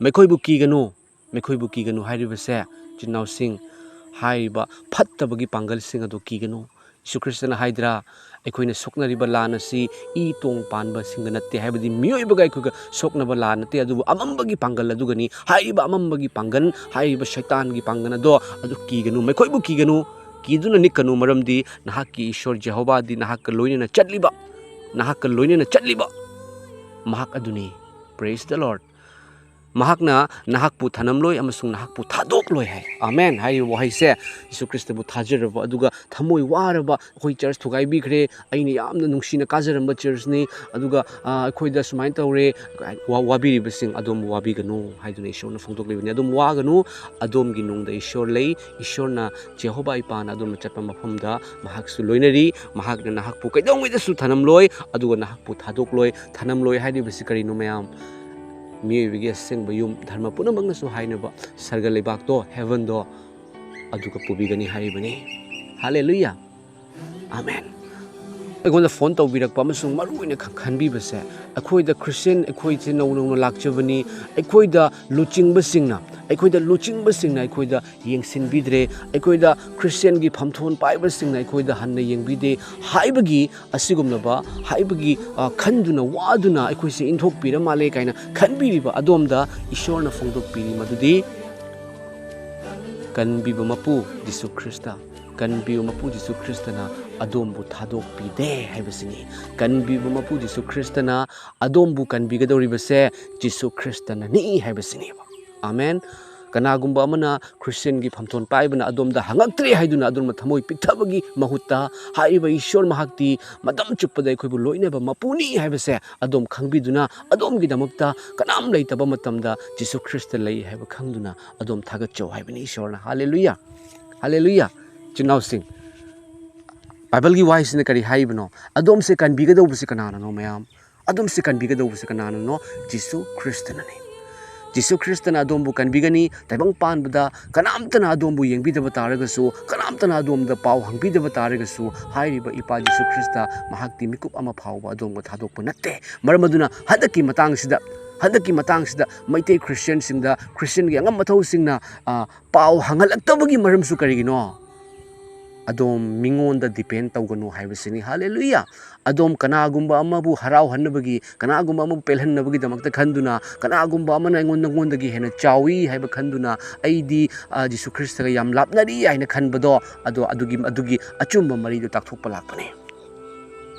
ꯃꯈꯣꯏꯕꯨ ꯀꯤꯒꯅꯨ, ꯃꯈꯣꯏꯕꯨ ꯀꯤꯒꯅꯨ" ꯍꯥꯏꯔꯤꯕꯁꯦ, ꯏꯆꯤꯟ ꯏꯅꯥꯎꯁꯤꯡ, ꯍꯥꯏꯔꯤꯕ ꯐꯠꯇꯕꯒꯤ ꯄꯥꯡꯒꯜꯁꯤꯡ ꯑꯗꯨ ꯀꯤꯒꯅꯨ꯫ ꯌꯤꯁꯨ ꯈ꯭ꯔꯤꯁꯇꯅ ꯍꯥꯏꯗ꯭ꯔꯥ, ꯑꯩꯈꯣꯏꯅ ꯁꯣꯛꯅꯔꯤꯕ ꯂꯥꯟ ꯑꯁꯤ ꯏ ꯇꯣꯡ ꯄꯥꯟꯕꯁꯤꯡꯒ ꯅꯠꯇꯦ, ꯍꯥꯏꯕꯗꯤ ꯃꯤꯑꯣꯏꯕꯒ ꯑꯩꯈꯣꯏꯒ ꯁꯣꯛꯅꯕ ꯂꯥꯟ ꯅꯠꯇꯦ, ꯑꯗꯨꯕꯨ ꯑꯃꯝꯕꯒꯤ ꯄꯥꯡꯒꯜ ꯑꯗꯨꯒꯅꯤ꯫ ꯍꯥꯏꯔꯤꯕ ꯑꯃꯝꯕꯒꯤ ꯄꯥꯡꯒꯜ, ꯍꯥꯏꯔꯤꯕ ꯁꯩꯇꯥꯟꯒꯤ ꯄꯥꯡꯒꯜ ꯑꯗꯣ, ꯑꯗꯨ ꯀꯤꯒꯅꯨ, ꯃꯈꯣꯏꯕꯨ ꯀꯤꯒꯅꯨ, ꯀꯤꯗꯨꯅ ꯅꯤꯛꯀꯅꯨ, ꯃꯔꯝꯗꯤ ꯅꯍꯥꯛꯀꯤ ꯏꯁꯣꯔ ꯖꯦꯍꯣꯕꯥꯗꯤ ꯅꯍꯥꯛꯀ ꯂꯣꯏꯅꯅ ꯆꯠꯂꯤꯕ, ꯅꯍꯥꯛꯀ ꯂꯣꯏꯅꯅ ꯆꯠꯂꯤꯕ ꯃꯍꯥꯛ ꯑꯗꯨꯅꯤ꯫ Praise the Lord꯫ ꯃꯍꯥꯛꯅ ꯅꯍꯥꯛꯄꯨ ꯊꯅꯝꯂꯣꯏ ꯑꯃꯁꯨꯡ ꯅꯍꯥꯛꯄꯨ ꯊꯥꯗꯣꯛꯂꯣꯏ ꯍꯥꯏ꯫ ꯑꯃꯦꯟ ꯍꯥꯏꯔꯤꯕ ꯋꯥꯍꯩꯁꯦ, ꯌꯤꯁꯨ ꯈ꯭ꯔꯤꯁꯇꯕꯨ ꯊꯥꯖꯔꯕ ꯑꯗꯨꯒ ꯊꯃꯣꯏ ꯋꯥꯔꯕ, "ꯑꯩꯈꯣꯏ ꯆꯔꯆ ꯊꯨꯒꯥꯏꯕꯤꯈ꯭ꯔꯦ, ꯑꯩꯅ ꯌꯥꯝꯅ ꯅꯨꯡꯁꯤꯅ ꯀꯥꯖꯔꯝꯕ ꯆꯔꯆꯅꯤ, ꯑꯗꯨꯒ, ꯑ, ꯑꯩꯈꯣꯏꯗ ꯁꯨꯃꯥꯏꯅ ꯇꯧꯔꯦ", ꯋꯥ-, ꯋꯥꯕꯤꯔꯤꯕꯁꯤꯡ ꯑꯗꯣꯝ ꯋꯥꯕꯤꯒꯅꯨ ꯍꯥꯏꯗꯨꯅ ꯏꯁꯣꯔꯅ ꯐꯣꯡꯗꯣꯛꯂꯤꯕꯅꯤ꯫ ꯑꯗꯣꯝ ꯋꯥꯒꯅꯨ, ꯑꯗꯣꯝꯒꯤ ꯅꯨꯡꯗ ꯏꯁꯣꯔ ꯂꯩ꯫ ꯏꯁꯣꯔꯅ, ꯖꯦꯍꯣꯕꯥ ꯏꯄꯥꯅ ꯑꯗꯣꯝꯅ ꯆꯠꯄ ꯃꯐꯝꯗ ꯃꯍꯥꯛꯁꯨ ꯂꯣꯏꯅꯔꯤ꯫ ꯃꯍꯥꯛꯅ ꯅꯍꯥꯛꯄꯨ ꯀꯩꯗꯧꯉꯩꯗꯁꯨ ꯊꯅꯝꯂꯣꯏ, ꯑꯗꯨꯒ ꯅꯍꯥꯛꯄꯨ ꯊꯥꯗꯣꯛꯂꯣꯏ꯫ ꯊꯅꯝꯂꯣꯏ ꯍꯥꯏꯔꯤꯕꯁꯤ ꯀꯔꯤꯅꯣ, ꯃꯌꯥꯝ? ꯃꯤꯑꯣꯏꯕꯒꯤ ꯑꯁꯦꯡꯕ ꯌꯨꯝ, ꯙꯔꯃ ꯄꯨꯝꯅꯃꯛꯅꯁꯨ ꯍꯥꯏꯅꯕ ꯁꯔꯒ ꯂꯩꯕꯥꯛꯇꯣ, ꯍꯦꯚꯟꯗꯣ, ꯑꯗꯨꯒ ꯄꯨꯕꯤꯒꯅꯤ ꯍꯥꯏꯔꯤꯕꯅꯤ꯫ ꯍꯥꯂꯦꯂꯨꯌꯥ! ꯑꯥꯃꯦꯟ꯫ ꯑꯩꯉꯣꯟꯗ ꯐꯣꯟ ꯇꯧꯕꯤꯔꯛꯄ ꯑꯃꯁꯨꯡ ꯃꯔꯨ ꯑꯣꯏꯅ ꯈꯟꯕꯤꯕꯁꯦ, ꯑꯩꯈꯣꯏꯗ ꯈ꯭ꯔꯤꯁꯇꯤꯌꯥꯟ, ꯑꯩꯈꯣꯏꯁꯦ ꯅꯧ ꯅꯧꯅ ꯂꯥꯛꯆꯕꯅꯤ, ꯑꯩꯈꯣꯏꯗ ꯂꯨꯆꯤꯡꯕꯁꯤꯡꯅ ꯑꯩꯈꯣꯏꯗ ꯂꯨꯆꯤꯡꯕꯁꯤꯡꯅ ꯑꯩꯈꯣꯏꯗ ꯌꯦꯡꯁꯤꯟꯕꯤꯗ꯭ꯔꯦ, ꯑꯩꯈꯣꯏꯗ ꯈ꯭ꯔꯤꯁꯇꯤꯌꯥꯟꯒꯤ ꯐꯝꯊꯣꯟ ꯄꯥꯏꯕꯁꯤꯡꯅ ꯑꯩꯈꯣꯏꯗ ꯍꯟꯅ ꯌꯦꯡꯕꯤꯗꯦ ꯍꯥꯏꯕꯒꯤ, ꯑꯁꯤꯒꯨꯝꯂꯕ ꯍꯥꯏꯕꯒꯤ, ꯑ, ꯈꯟꯗꯨꯅ ꯋꯥꯗꯨꯅ ꯑꯩꯈꯣꯏꯁꯦ ꯏꯟꯊꯣꯛꯄꯤꯔ ꯃꯥꯜꯂꯦ ꯀꯥꯏꯅ ꯈꯟꯕꯤꯔꯤꯕ ꯑꯗꯣꯝꯗ ꯏꯁꯣꯔꯅ ꯐꯣꯡꯗꯣꯛꯄꯤꯔꯤ ꯃꯗꯨꯗꯤ, ꯀꯟꯕꯤꯕ ꯃꯄꯨ ꯖꯤꯁꯨ ꯈ꯭ꯔꯤꯁꯇ, ꯀꯟꯕꯤꯕ ꯃꯄꯨ ꯖꯤꯁꯨ ꯈ꯭ꯔꯤꯁꯇꯅ ꯑꯗꯣꯝꯕꯨ ꯊꯥꯗꯣꯛꯄꯤꯗꯦ ꯍꯥꯏꯕꯁꯤꯅꯤ꯫ ꯀꯟꯕꯤꯕ ꯃꯄꯨ ꯖꯤꯁꯨ ꯈ꯭ꯔꯤꯁꯇꯅ ꯑꯗꯣꯝꯕꯨ ꯀꯟꯕꯤꯒꯗꯧꯔꯤꯕꯁꯦ ꯖꯤꯁꯨ ꯈ꯭ꯔꯤꯁꯇꯅꯅꯤ ꯍꯥꯏꯕꯁꯤꯅꯦꯕ꯫ ꯑꯥꯃꯦꯟ꯫ ꯀꯅꯥꯒꯨꯝꯕ ꯑꯃꯅ ꯈ꯭ꯔꯤꯁꯇꯤꯌꯥꯟꯒꯤ ꯐꯝꯊꯣꯟ ꯄꯥꯏꯕꯅ ꯑꯗꯣꯝꯗ ꯍꯪꯉꯛꯇ꯭ꯔꯦ ꯍꯥꯏꯗꯨꯅ ꯑꯗꯣꯝꯅ ꯊꯃꯣꯏ ꯄꯤꯛꯊꯕꯒꯤ ꯃꯍꯨꯠꯇ, ꯍꯥꯏꯔꯤꯕ ꯏꯁꯣꯔ ꯃꯍꯥꯛꯇꯤ ꯃꯇꯝ ꯆꯨꯞꯄꯗ ꯑꯩꯈꯣꯏꯕꯨ ꯂꯣꯏꯅꯕ ꯃꯄꯨꯅꯤ ꯍꯥꯏꯕꯁꯦ ꯑꯗꯣꯝ ꯈꯪꯕꯤꯗꯨꯅ, ꯑꯗꯣꯝꯒꯤꯗꯃꯛꯇ ꯀꯅꯥꯝ ꯂꯩꯇꯕ ꯃꯇꯝꯗ ꯖꯤꯁꯨ ꯈ꯭ꯔꯤꯁꯇ ꯂꯩ ꯍꯥꯏꯕ ꯈꯪꯗꯨꯅ ꯑꯗꯣꯝ ꯊꯥꯒꯠꯆꯧ ꯍꯥꯏꯕꯅꯤ ꯏꯁꯣꯔꯅ꯫ ꯍꯥꯂꯦꯂꯨꯌꯥ! ꯍꯥꯂꯦꯂꯨꯌꯥ! ꯏꯆꯤꯟ ꯏꯅꯥꯎꯁꯤꯡ, ꯕꯥꯏꯕꯜꯒꯤ ꯋꯥꯍꯩꯁꯤꯅ ꯀꯔꯤ ꯍꯥꯏꯔꯤꯕꯅꯣ? ꯑꯗꯣꯝꯁꯦ ꯀꯟꯕꯤꯒꯗꯧꯕꯁꯦ ꯀꯅꯥꯅꯅꯣ, ꯃꯌꯥꯝ? ꯑꯗꯣꯝꯁꯦ ꯀꯟꯕꯤꯒꯗꯧꯕꯁꯦ ꯀꯅꯥꯅꯅꯣ? ꯖꯤꯁꯨ ꯈ꯭ꯔꯤꯁꯇꯅꯅꯤ꯫ ꯖꯤꯁꯨ ꯈ꯭ꯔꯤꯁꯇꯅ ꯑꯗꯣꯝꯕꯨ ꯀꯟꯕꯤꯒꯅꯤ꯫ ꯇꯥꯏꯕꯪ ꯄꯥꯟꯕꯗ ꯀꯅꯥꯝꯇꯅ ꯑꯗꯣꯝꯕꯨ ꯌꯦꯡꯕꯤꯗꯕ ꯇꯥꯔꯒꯁꯨ, ꯀꯅꯥꯝꯇꯅ ꯑꯗꯣꯝꯗ ꯄꯥꯎ ꯍꯪꯕꯤꯗꯕ ꯇꯥꯔꯒꯁꯨ, ꯍꯥꯏꯔꯤꯕ ꯏꯄꯥ ꯖꯤꯁꯨ ꯈ꯭ꯔꯤꯁꯇ ꯃꯍꯥꯛꯇꯤ ꯃꯤꯀꯨꯞ ꯑꯃ ꯐꯥꯎꯕ ꯑꯗꯣꯝꯕꯨ ꯊꯥꯗꯣꯛꯄ ꯅꯠꯇꯦ꯫ ꯃꯔꯝ ꯑꯗꯨꯅ ꯍꯟꯗꯛꯀꯤ ꯃꯇꯥꯡꯁꯤꯗ, ꯍꯟꯗꯛꯀꯤ ꯃꯇꯥꯡꯁꯤꯗ ꯃꯩꯇꯩ ꯈ꯭ꯔꯤꯁꯇꯤꯌꯥꯟꯁꯤꯡꯗ, ꯈ꯭ꯔꯤꯁꯇꯤꯌꯥꯟꯒꯤ ꯑꯉꯝ ꯑꯊꯧꯁꯤꯡꯅ, ꯑ, ꯄꯥꯎ ꯍꯪꯍꯜꯂꯛꯇꯕꯒꯤ ꯃꯔꯝꯁꯨ ꯀꯔꯤꯒꯤꯅꯣ? ꯑꯗꯣꯝ ꯃꯤꯉꯣꯟꯗ depend ꯇꯧꯒꯅꯨ ꯍꯥꯏꯕꯁꯤꯅꯤ꯫ ꯍꯥꯂꯦꯂꯨꯌꯥ! ꯑꯗꯣꯝ ꯀꯅꯥꯒꯨꯝꯕ ꯑꯃꯕꯨ ꯍꯔꯥꯎꯍꯟꯅꯕꯒꯤ, ꯀꯅꯥꯒꯨꯝꯕ ꯑꯃꯕꯨ ꯄꯦꯜꯍꯟꯅꯕꯒꯤꯗꯃꯛꯇ ꯈꯟꯗꯨꯅ, ꯀꯅꯥꯒꯨꯝꯕ ꯑꯃꯅ ꯑꯩꯉꯣꯟꯗ, ꯅꯉꯣꯟꯗꯒꯤ ꯍꯦꯟꯅ ꯆꯥꯎꯏ ꯍꯥꯏꯕ ꯈꯟꯗꯨꯅ, ꯑꯩꯗꯤ, ꯑ, ꯖꯤꯁꯨ ꯈ꯭ꯔꯤꯁꯇꯒ ꯌꯥꯝ ꯂꯥꯞꯅꯔꯤ ꯍꯥꯏꯅ ꯈꯟꯕꯗꯣ, ꯑꯗꯣ ꯑꯗꯨꯒꯤ, ꯑꯗꯨꯒꯤ ꯑꯆꯨꯝꯕ ꯃꯔꯤꯗꯨ ꯇꯥꯛꯊꯣꯛꯄ ꯂꯥꯛꯄꯅꯤ꯫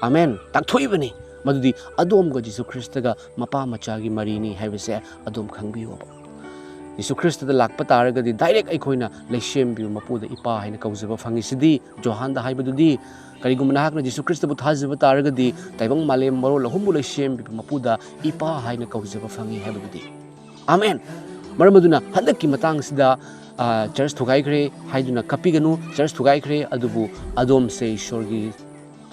ꯑꯥꯃꯦꯟ꯫ ꯇꯥꯛꯊꯣꯛꯏꯕꯅꯤ꯫ ꯃꯗꯨꯗꯤ ꯑꯗꯣꯝꯒ ꯖꯤꯁꯨ ꯈ꯭ꯔꯤꯁꯇꯒ ꯃꯄꯥ ꯃꯆꯥꯒꯤ ꯃꯔꯤꯅꯤ ꯍꯥꯏꯕꯁꯦ ꯑꯗꯣꯝ ꯈꯪꯕꯤꯌꯣꯕ꯫ ꯖꯤꯁꯨ ꯈ꯭ꯔꯤꯁꯇꯗ ꯂꯥꯛꯄ ꯇꯥꯔꯒꯗꯤ direct ꯑꯩꯈꯣꯏꯅ ꯂꯩꯁꯦꯝꯕꯤꯕ ꯃꯄꯨꯗ ꯏꯄꯥ ꯍꯥꯏꯅ ꯀꯧꯖꯕ ꯐꯪꯉꯤꯁꯤꯗꯤ꯫ ꯖꯣꯍꯥꯟꯗ ꯍꯥꯏꯕꯗꯨꯗꯤ, ꯀꯔꯤꯒꯨꯝꯕ ꯅꯍꯥꯛꯅ ꯖꯤꯁꯨ ꯈ꯭ꯔꯤꯁꯇꯕꯨ ꯊꯥꯖꯕ ꯇꯥꯔꯒꯗꯤ ꯇꯥꯏꯕꯪ ꯃꯥꯂꯦꯝ ꯃꯔꯣꯜ ꯑꯍꯨꯝꯕꯨ ꯂꯩꯁꯦꯝꯕꯤꯕ ꯃꯄꯨꯗ ꯏꯄꯥ ꯍꯥꯏꯅ ꯀꯧꯖꯕ ꯐꯪꯉꯤ ꯍꯥꯏꯕꯗꯨꯗꯤ꯫ ꯑꯥꯃꯦꯟ꯫ ꯃꯔꯝ ꯑꯗꯨꯅ ꯍꯟꯗꯛꯀꯤ ꯃꯇꯥꯡꯁꯤꯗ, ꯑ, ꯆꯔꯆ ꯊꯨꯒꯥꯏꯈ꯭ꯔꯦ ꯍꯥꯏꯗꯨꯅ ꯀꯞꯄꯤꯒꯅꯨ꯫ ꯆꯔꯆ ꯊꯨꯒꯥꯏꯈ꯭ꯔꯦ, ꯑꯗꯨꯕꯨ ꯑꯗꯣꯝꯁꯦ ꯏꯁꯣꯔꯒꯤ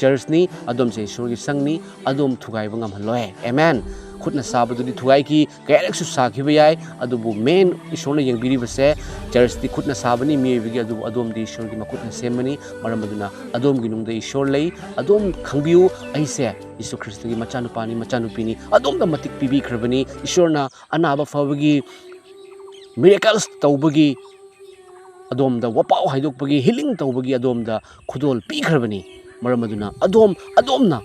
ꯆꯔꯆꯅꯤ, ꯑꯗꯣꯝꯁꯦ ꯏꯁꯣꯔꯒꯤ ꯁꯪꯅꯤ, ꯑꯗꯣꯝ ꯊꯨꯒꯥꯏꯕ ꯉꯝꯍꯜꯂꯣꯏ꯫ ꯑꯦꯃꯦꯟ꯫ ꯈꯨꯠꯅ ꯁꯥꯕꯗꯨꯗꯤ ꯊꯨꯒꯥꯏꯈꯤ, ꯀꯌꯥꯔꯛꯁꯨ ꯁꯥꯈꯤꯕ ꯌꯥꯏ, ꯑꯗꯨꯕꯨ ꯃꯦꯟ ꯏꯁꯣꯔꯅ ꯌꯦꯡꯕꯤꯔꯤꯕꯁꯦ ꯆꯔꯆꯇꯤ ꯈꯨꯠꯅ ꯁꯥꯕꯅꯤ ꯃꯤꯑꯣꯏꯕꯒꯤ, ꯑꯗꯨꯕꯨ ꯑꯗꯣꯝꯗꯤ ꯏꯁꯣꯔꯒꯤ ꯃꯈꯨꯠꯅ ꯁꯦꯝꯕꯅꯤ꯫ ꯃꯔꯝ ꯑꯗꯨꯅ ꯑꯗꯣꯝꯒꯤ ꯅꯨꯡꯗ ꯏꯁꯣꯔ ꯂꯩ꯫ ꯑꯗꯣꯝ ꯈꯪꯕꯤꯌꯨ, ꯑꯩꯁꯦ ꯌꯤꯁꯨ ꯈ꯭ꯔꯤꯁꯇꯒꯤ ꯃꯆꯥꯅꯨꯄꯥꯅꯤ, ꯃꯆꯥꯅꯨꯄꯤꯅꯤ꯫ ꯑꯗꯣꯝꯗ ꯃꯇꯤꯛ ꯄꯤꯕꯤꯈ꯭ꯔꯕꯅꯤ꯫ ꯏꯁꯣꯔꯅ ꯑꯅꯥꯕ ꯐꯕꯒꯤ, ꯃꯤꯔꯦꯀꯜꯁ ꯇꯧꯕꯒꯤ, ꯑꯗꯣꯝꯗ ꯋꯥꯄꯥꯎ ꯍꯥꯏꯗꯣꯛꯄꯒꯤ, ꯍꯤꯂꯤꯡ ꯇꯧꯕꯒꯤ ꯑꯗꯣꯝꯗ ꯈꯨꯗꯣꯜ ꯄꯤꯈ꯭ꯔꯕꯅꯤ꯫ ꯃꯔꯝ ꯑꯗꯨꯅ ꯑꯗꯣꯝ, ꯑꯗꯣꯝꯅ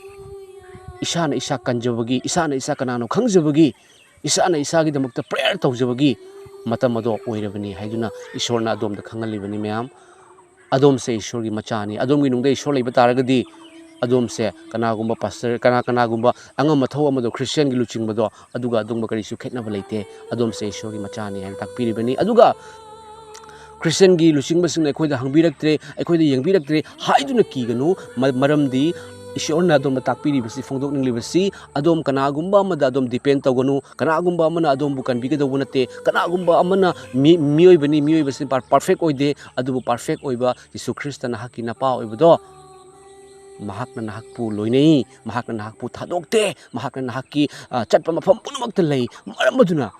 ꯏꯁꯥꯅ ꯏꯁꯥ ꯀꯟꯖꯕꯒꯤ, ꯏꯁꯥꯅ ꯏꯁꯥ ꯀꯅꯥꯅꯣ ꯈꯪꯖꯕꯒꯤ, ꯏꯁꯥꯅ ꯏꯁꯥꯒꯤꯗꯃꯛꯇ ꯄ꯭ꯔꯦꯌꯔ ꯇꯧꯖꯕꯒꯤ ꯃꯇꯝ ꯑꯗꯣ ꯑꯣꯏꯔꯕꯅꯤ ꯍꯥꯏꯗꯨꯅ ꯏꯁꯣꯔꯅ ꯑꯗꯣꯝꯗ ꯈꯪꯍꯜꯂꯤꯕꯅꯤ ꯃꯌꯥꯝ꯫ ꯑꯗꯣꯝꯁꯦ ꯏꯁꯣꯔꯒꯤ ꯃꯆꯥꯅꯤ꯫ ꯑꯗꯣꯝꯒꯤ ꯅꯨꯡꯗ ꯏꯁꯣꯔ ꯂꯩꯕ ꯇꯥꯔꯒꯗꯤ ꯑꯗꯣꯝꯁꯦ ꯀꯅꯥꯒꯨꯝꯕ ꯄꯥꯁꯇꯔ, ꯀꯅꯥ, ꯀꯅꯥꯒꯨꯝꯕ ꯑꯉꯝ ꯑꯊꯧ ꯑꯃꯗꯣ, ꯈ꯭ꯔꯤꯁꯇꯤꯌꯥꯟꯒꯤ ꯂꯨꯆꯤꯡꯕꯗꯣ, ꯑꯗꯨꯒ ꯑꯗꯨꯒꯨꯝꯕ ꯀꯔꯤꯁꯨ ꯈꯦꯠꯅꯕ ꯂꯩꯇꯦ꯫ ꯑꯗꯣꯝꯁꯦ ꯏꯁꯣꯔꯒꯤ ꯃꯆꯥꯅꯤ ꯍꯥꯏꯅ ꯇꯥꯛꯄꯤꯔꯤꯕꯅꯤ꯫ ꯑꯗꯨꯒ ꯈ꯭ꯔꯤꯁꯇꯤꯌꯥꯟꯒꯤ ꯂꯨꯆꯤꯡꯕꯁꯤꯡꯅ ꯑꯩꯈꯣꯏꯗ ꯍꯪꯕꯤꯔꯛꯇ꯭ꯔꯦ, ꯑꯩꯈꯣꯏꯗ ꯌꯦꯡꯕꯤꯔꯛꯇ꯭ꯔꯦ ꯍꯥꯏꯗꯨꯅ ꯀꯤꯒꯅꯨ꯫ ꯃ-, ꯃꯔꯝꯗꯤ ꯏꯁꯣꯔꯅ ꯑꯗꯣꯝꯗ ꯇꯥꯛꯄꯤꯔꯤꯕꯁꯤ, ꯐꯣꯡꯗꯣꯛꯅꯤꯡꯂꯤꯕꯁꯤ, ꯑꯗꯣꯝ ꯀꯅꯥꯒꯨꯝꯕ ꯑꯃꯗ ꯑꯗꯣꯝ ꯗꯤꯄꯦꯟ ꯇꯧꯒꯅꯨ꯫ ꯀꯅꯥꯒꯨꯝꯕ ꯑꯃꯅ ꯑꯗꯣꯝꯕꯨ ꯀꯟꯕꯤꯒꯗꯧꯕ ꯅꯠꯇꯦ꯫ ꯀꯅꯥꯒꯨꯝꯕ ꯑꯃꯅ ꯃꯤ-, ꯃꯤꯑꯣꯏꯕꯅꯤ, ꯃꯤꯑꯣꯏꯕꯁꯤ ꯄꯥꯔ-, ꯄꯔꯐꯦꯛ ꯑꯣꯏꯗꯦ꯫ ꯑꯗꯨꯕꯨ ꯄꯔꯐꯦꯛ ꯑꯣꯏꯕ ꯌꯤꯁꯨ ꯈ꯭ꯔꯤꯁꯇ ꯅꯍꯥꯛꯀꯤ ꯅꯄꯥ ꯑꯣꯏꯕꯗꯣ, ꯃꯍꯥꯛꯅ ꯅꯍꯥꯛꯄꯨ ꯂꯣꯏꯅꯩ, ꯃꯍꯥꯛꯅ ꯅꯍꯥꯛꯄꯨ ꯊꯥꯗꯣꯛꯇꯦ, ꯃꯍꯥꯛꯅ ꯅꯍꯥꯛꯀꯤ, ꯑ, ꯆꯠꯄ ꯃꯐꯝ ꯄꯨꯝꯅꯃꯛꯇ ꯂꯩ꯫ ꯃꯔꯝ ꯑꯗꯨꯅ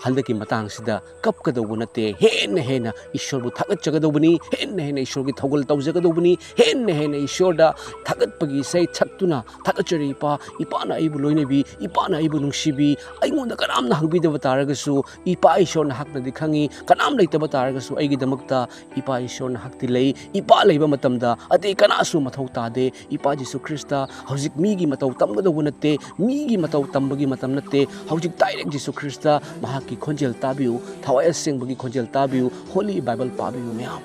ꯍꯟꯗꯛꯀꯤ ꯃꯇꯥꯡꯁꯤꯗ ꯀꯞꯀꯗꯧꯕ ꯅꯠꯇꯦ, ꯍꯦꯟꯅ ꯍꯦꯟꯅ ꯏꯁꯣꯔꯕꯨ ꯊꯥꯒꯠꯆꯒꯗꯧꯕꯅꯤ, ꯍꯦꯟꯅ ꯍꯦꯟꯅ ꯏꯁꯣꯔꯒꯤ ꯊꯧꯒꯜ ꯇꯧꯖꯒꯗꯧꯕꯅꯤ, ꯍꯦꯟꯅ ꯍꯦꯟꯅ ꯏꯁꯣꯔꯗ ꯊꯥꯒꯠꯄꯒꯤ ꯏꯁꯩ ꯁꯛꯇꯨꯅ, "ꯊꯥꯒꯠꯆꯔꯤ ꯏꯄꯥ, ꯏꯄꯥꯅ ꯑꯩꯕꯨ ꯂꯣꯏꯅꯕꯤ, ꯏꯄꯥꯅ ꯑꯩꯕꯨ ꯅꯨꯡꯁꯤꯕꯤ, ꯑꯩꯉꯣꯟꯗ ꯀꯅꯥꯝꯅ ꯍꯪꯕꯤꯗꯕ ꯇꯥꯔꯒꯁꯨ ꯏꯄꯥ ꯏꯁꯣꯔ ꯅꯍꯥꯛꯅꯗꯤ ꯈꯪꯉꯤ, ꯀꯅꯥꯝ ꯂꯩꯇꯕ ꯇꯥꯔꯒꯁꯨ ꯑꯩꯒꯤꯗꯃꯛꯇ ꯏꯄꯥ ꯏꯁꯣꯔ ꯅꯍꯥꯛꯇꯤ ꯂꯩ꯫ ꯏꯄꯥ ꯂꯩꯕ ꯃꯇꯝꯗ ꯑꯇꯩ ꯀꯅꯥꯁꯨ ꯃꯊꯧ ꯇꯥꯗꯦ꯫ ꯏꯄꯥ ꯖꯤꯁꯨ ꯈ꯭ꯔꯤꯁꯇ ꯍꯧꯖꯤꯛ ꯃꯤꯒꯤ ꯃꯇꯧ ꯇꯝꯒꯗꯧꯕ ꯅꯠꯇꯦ, ꯃꯤꯒꯤ ꯃꯇꯧ ꯇꯝꯕꯒꯤ ꯃꯇꯝ ꯅꯠꯇꯦ꯫ ꯍꯧꯖꯤꯛ ꯗꯥꯏꯔꯦꯛ ꯖꯤꯁꯨ ꯈ꯭ꯔꯤꯁꯇ ꯃꯍꯥꯛꯀꯤ ꯈꯣꯟꯖꯦꯜ ꯇꯥꯕꯤꯌꯨ, ꯊꯋꯥꯏ ꯑꯁꯦꯡꯕꯒꯤ ꯈꯣꯟꯖꯦꯜ ꯇꯥꯕꯤꯌꯨ, ꯍꯣꯂꯤ ꯕꯥꯏꯕꯜ ꯄꯥꯕꯤꯌꯨ ꯃꯌꯥꯝ꯫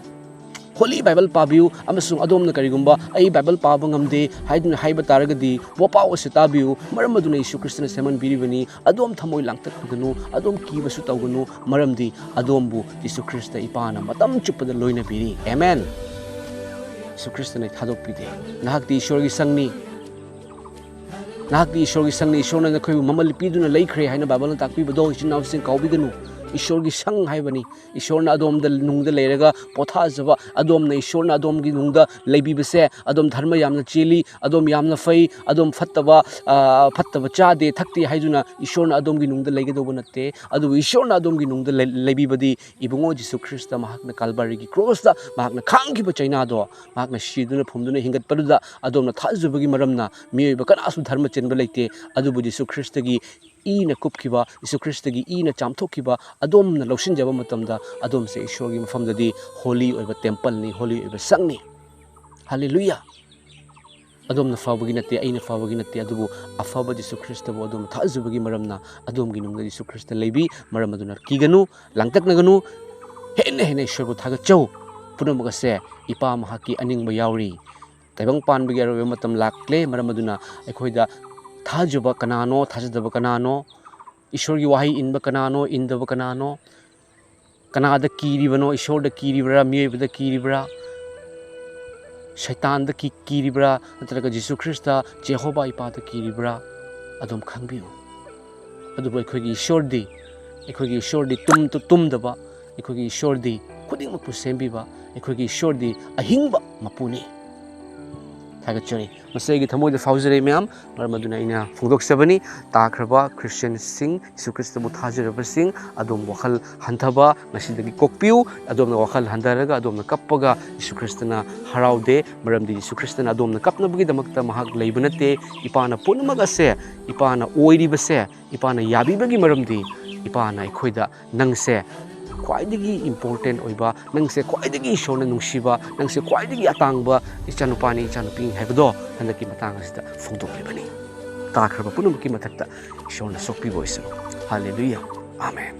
ꯍꯣꯂꯤ ꯕꯥꯏꯕꯜ ꯄꯥꯕꯤꯌꯨ, ꯑꯃꯁꯨꯡ ꯑꯗꯣꯝꯅ ꯀꯔꯤꯒꯨꯝꯕ "ꯑꯩ ꯕꯥꯏꯕꯜ ꯄꯥꯕ ꯉꯝꯗꯦ" ꯍꯥꯏꯗꯨꯅ ꯍꯥꯏꯕ ꯇꯥꯔꯒꯗꯤ, ꯋꯥꯄꯥꯎ ꯑꯁꯤ ꯇꯥꯕꯤꯌꯨ꯫ ꯃꯔꯝ ꯑꯗꯨꯅ ꯌꯤꯁꯨ ꯈ꯭ꯔꯤꯁꯇꯅ ꯁꯦꯝꯍꯟꯕꯤꯔꯤꯕꯅꯤ꯫ ꯑꯗꯣꯝ ꯊꯃꯣꯏ ꯂꯥꯡꯇꯛꯅꯒꯅꯨ, ꯑꯗꯣꯝ ꯀꯤꯕꯁꯨ ꯇꯧꯒꯅꯨ, ꯃꯔꯝꯗꯤ ꯑꯗꯣꯝꯕꯨ ꯌꯤꯁꯨ ꯈ꯭ꯔꯤꯁꯇ ꯏꯄꯥꯅ ꯃꯇꯝ ꯆꯨꯞꯄꯗ ꯂꯣꯏꯅꯕꯤꯔꯤ꯫ ꯑꯦꯃꯦꯟ꯫ ꯌꯤꯁꯨ ꯈ꯭ꯔꯤꯁꯇꯅ ꯊꯥꯗꯣꯛꯄꯤꯗꯦ꯫ ꯅꯍꯥꯛꯇꯤ ꯏꯁꯣꯔꯒꯤ ꯁꯪꯅꯤ꯫ ꯅꯍꯥꯛꯇꯤ ꯏꯁꯣꯔꯒꯤ ꯁꯪꯅꯤ꯫ ꯏꯁꯣꯔꯅ ꯅꯈꯣꯏꯕꯨ ꯃꯃꯜ ꯄꯤꯗꯨꯅ ꯂꯩꯈ꯭ꯔꯦ ꯍꯥꯏꯅ ꯕꯥꯏꯕꯜꯅ ꯇꯥꯛꯄꯤꯕꯗꯣ ꯏꯆꯤꯟ ꯏꯅꯥꯎꯁꯤꯡ ꯀꯥꯎꯕꯤꯒꯅꯨ꯫ ꯏꯁꯣꯔꯒꯤ ꯁꯪ ꯍꯥꯏꯕꯅꯤ꯫ ꯏꯁꯣꯔꯅ ꯑꯗꯣꯝꯗ ꯅꯨꯡꯗ ꯂꯩꯔꯒ ꯄꯣꯊꯥꯖꯕ, ꯑꯗꯣꯝꯅ ꯏꯁꯣꯔꯅ ꯑꯗꯣꯝꯒꯤ ꯅꯨꯡꯗ ꯂꯩꯕꯤꯕꯁꯦ, ꯑꯗꯣꯝ ꯙꯔꯃ ꯌꯥꯝꯅ ꯆꯦꯜꯂꯤ, ꯑꯗꯣꯝ ꯌꯥꯝꯅ ꯐꯩ, ꯑꯗꯣꯝ ꯐꯠꯇꯕ, ꯑ, ꯐꯠꯇꯕ ꯆꯥꯗꯦ, ꯊꯛꯇꯦ ꯍꯥꯏꯗꯨꯅ ꯏꯁꯣꯔꯅ ꯑꯗꯣꯝꯒꯤ ꯅꯨꯡꯗ ꯂꯩꯒꯗꯧꯕ ꯅꯠꯇꯦ꯫ ꯑꯗꯨꯕꯨ ꯏꯁꯣꯔꯅ ꯑꯗꯣꯝꯒꯤ ꯅꯨꯡꯗ ꯂꯩ-, ꯂꯩꯕꯤꯕꯗꯤ ꯏꯕꯨꯡꯉꯣ ꯖꯤꯁꯨ ꯈ꯭ꯔꯤꯁꯇ ꯃꯍꯥꯛꯅ ꯀꯜꯕꯥꯔꯤꯒꯤ ꯀ꯭ꯔꯣꯁꯇ ꯃꯍꯥꯛꯅ ꯈꯥꯡꯈꯤꯕ ꯆꯩꯅꯥꯗꯣ, ꯃꯍꯥꯛꯅ ꯁꯤꯗꯨꯅ ꯐꯨꯝꯗꯨꯅ ꯍꯤꯡꯒꯠꯄꯗꯨꯗ ꯑꯗꯣꯝꯅ ꯊꯥꯖꯕꯒꯤ ꯃꯔꯝꯅ ꯃꯤꯑꯣꯏꯕ ꯀꯅꯥꯁꯨ ꯙꯔꯃ ꯆꯦꯟꯕ ꯂꯩꯇꯦ꯫ ꯑꯗꯨꯕꯨ ꯖꯤꯁꯨ ꯈ꯭ꯔꯤꯁꯇꯒꯤ ꯏꯅ ꯀꯨꯞꯈꯤꯕ, ꯖꯤꯁꯨ ꯈ꯭ꯔꯤꯁꯇꯒꯤ ꯏꯅ ꯆꯥꯝꯊꯣꯛꯈꯤꯕ ꯑꯗꯣꯝꯅ ꯂꯧꯁꯤꯟꯖꯕ ꯃꯇꯝꯗ, ꯑꯗꯣꯝꯁꯦ ꯏꯁꯣꯔꯒꯤ ꯃꯐꯝꯗꯗꯤ ꯍꯣꯂꯤ ꯑꯣꯏꯕ ꯇꯦꯝꯄꯜꯅꯤ, ꯍꯣꯂꯤ ꯑꯣꯏꯕ ꯁꯪꯅꯤ꯫ ꯍꯥꯂꯦꯂꯨꯌꯥ! ꯑꯗꯣꯝꯅ ꯐꯕꯒꯤ ꯅꯠꯇꯦ, ꯑꯩꯅ ꯐꯕꯒꯤ ꯅꯠꯇꯦ, ꯑꯗꯨꯕꯨ ꯑꯐꯕ ꯖꯤꯁꯨ ꯈ꯭ꯔꯤꯁꯇꯕꯨ ꯑꯗꯣꯝꯅ ꯊꯥꯖꯕꯒꯤ ꯃꯔꯝꯅ ꯑꯗꯣꯝꯒꯤ ꯅꯨꯡꯗ ꯖꯤꯁꯨ ꯈ꯭ꯔꯤꯁꯇ ꯂꯩꯕꯤ꯫ ꯃꯔꯝ ꯑꯗꯨꯅ ꯀꯤꯒꯅꯨ, ꯂꯥꯡꯇꯛꯅꯒꯅꯨ, ꯍꯦꯟꯅ ꯍꯦꯟꯅ ꯏꯁꯣꯔꯕꯨ ꯊꯥꯒꯠꯆꯧ꯫ ꯄꯨꯝꯅꯃꯛ ꯑꯁꯦ ꯏꯄꯥ ꯃꯍꯥꯛꯀꯤ ꯑꯅꯤꯡꯕ ꯌꯥꯎꯔꯤ꯫ ꯇꯥꯏꯕꯪ ꯄꯥꯟꯕꯒꯤ ꯑꯔꯣꯏꯕ ꯃꯇꯝ ꯂꯥꯛꯂꯦ꯫ ꯃꯔꯝ ꯑꯗꯨꯅ ꯑꯩꯈꯣꯏꯗ ꯊꯥꯖꯕ ꯀꯅꯥꯅꯣ, ꯊꯥꯖꯗꯕ ꯀꯅꯥꯅꯣ, ꯏꯁꯣꯔꯒꯤ ꯋꯥꯍꯩ ꯏꯟꯕ ꯀꯅꯥꯅꯣ, ꯏꯟꯗꯕ ꯀꯅꯥꯅꯣ, ꯀꯅꯥꯗ ꯀꯤꯔꯤꯕꯅꯣ? ꯏꯁꯣꯔꯗ ꯀꯤꯔꯤꯕ꯭ꯔꯥ? ꯃꯤꯑꯣꯏꯕꯗ ꯀꯤꯔꯤꯕ꯭ꯔꯥ? ꯁꯩꯇꯥꯟꯗ ꯀꯤ-, ꯀꯤꯔꯤꯕ꯭ꯔꯥ? ꯅꯠꯇ꯭ꯔꯒ ꯖꯤꯁꯨ ꯈ꯭ꯔꯤꯁꯇ, ꯖꯦꯍꯣꯕꯥ ꯏꯄꯥꯗ ꯀꯤꯔꯤꯕ꯭ꯔꯥ? ꯑꯗꯨꯝ ꯈꯪꯕꯤꯌꯨ꯫ ꯑꯗꯨꯕꯨ ꯑꯩꯈꯣꯏꯒꯤ ꯏꯁꯣꯔꯗꯤ, ꯑꯩꯈꯣꯏꯒꯤ ꯏꯁꯣꯔꯗꯤ ꯇꯨꯝ-, ꯇꯨꯝꯗꯕ, ꯑꯩꯈꯣꯏꯒꯤ ꯏꯁꯣꯔꯗꯤ ꯈꯨꯗꯤꯡꯃꯛꯄꯨ ꯁꯦꯝꯕꯤꯕ, ꯑꯩꯈꯣꯏꯒꯤ ꯏꯁꯣꯔꯗꯤ ꯑꯍꯤꯡꯕ ꯃꯄꯨꯅꯤ꯫ ꯊꯥꯒꯠꯆꯔꯤ꯫ ꯃꯁꯤ ꯑꯩꯒꯤ ꯊꯃꯣꯏꯗ ꯐꯥꯎꯖꯔꯦ ꯃꯌꯥꯝ, ꯃꯔꯝ ꯑꯗꯨꯅ ꯑꯩꯅ ꯐꯣꯡꯗꯣꯛꯆꯕꯅꯤ꯫ ꯇꯥꯈ꯭ꯔꯕ ꯈ꯭ꯔꯤꯁꯇꯤꯌꯟꯁꯤꯡ, ꯌꯤꯁꯨ ꯈ꯭ꯔꯤꯁꯇꯕꯨ ꯊꯥꯖꯔꯕꯁꯤꯡ, ꯑꯗꯣꯝ ꯋꯥꯈꯜ ꯍꯟꯊꯕ ꯉꯁꯤꯗꯒꯤ ꯀꯣꯛꯄꯤꯌꯨ꯫ ꯑꯗꯣꯝꯅ ꯋꯥꯈꯜ ꯍꯟꯊꯔꯒ ꯑꯗꯣꯝꯅ ꯀꯞꯄꯒ ꯌꯤꯁꯨ ꯈ꯭ꯔꯤꯁꯇꯅ ꯍꯔꯥꯎꯗꯦ, ꯃꯔꯝꯗꯤ ꯌꯤꯁꯨ ꯈ꯭ꯔꯤꯁꯇꯅ ꯑꯗꯣꯝꯅ ꯀꯞꯅꯕꯒꯤꯗꯃꯛꯇ ꯃꯍꯥꯛ ꯂꯩꯕ ꯅꯠꯇꯦ꯫ ꯏꯄꯥꯅ ꯄꯨꯝꯅꯃꯛ ꯑꯁꯦ, ꯏꯄꯥꯅ ꯑꯣꯏꯔꯤꯕꯁꯦ, ꯏꯄꯥꯅ ꯌꯥꯕꯤꯕꯒꯤ ꯃꯔꯝꯗꯤ ꯏꯄꯥꯅ ꯑꯩꯈꯣꯏꯗ ꯅꯪꯁꯦ ꯈ꯭ꯋꯥꯏꯗꯒꯤ ꯏꯝꯄꯣꯔꯇꯦꯟ ꯑꯣꯏꯕ, ꯅꯪꯁꯦ ꯈ꯭ꯋꯥꯏꯗꯒꯤ ꯏꯁꯣꯔꯅ ꯅꯨꯡꯁꯤꯕ, ꯅꯪꯁꯦ ꯈ꯭ꯋꯥꯏꯗꯒꯤ ꯑꯇꯥꯡꯕ ꯏꯆꯥꯅꯨꯄꯥꯅꯤ, ꯏꯆꯥꯅꯨꯄꯤꯅꯤ ꯍꯥꯏꯕꯗꯣ ꯍꯟꯗꯛꯀꯤ ꯃꯇꯥꯡ ꯑꯁꯤꯗ ꯐꯣꯡꯗꯣꯛꯂꯤꯕꯅꯤ꯫ ꯇꯥꯈ꯭ꯔꯕ ꯄꯨꯝꯅꯃꯛꯀꯤ ꯃꯊꯛꯇ ꯏꯁꯣꯔꯅ ꯁꯣꯛꯄꯤꯕ ꯑꯣꯏꯁꯅꯨ꯫ ꯍꯥꯂꯦꯂꯨꯌꯥ꯫ ꯑꯥꯃꯦꯟ꯫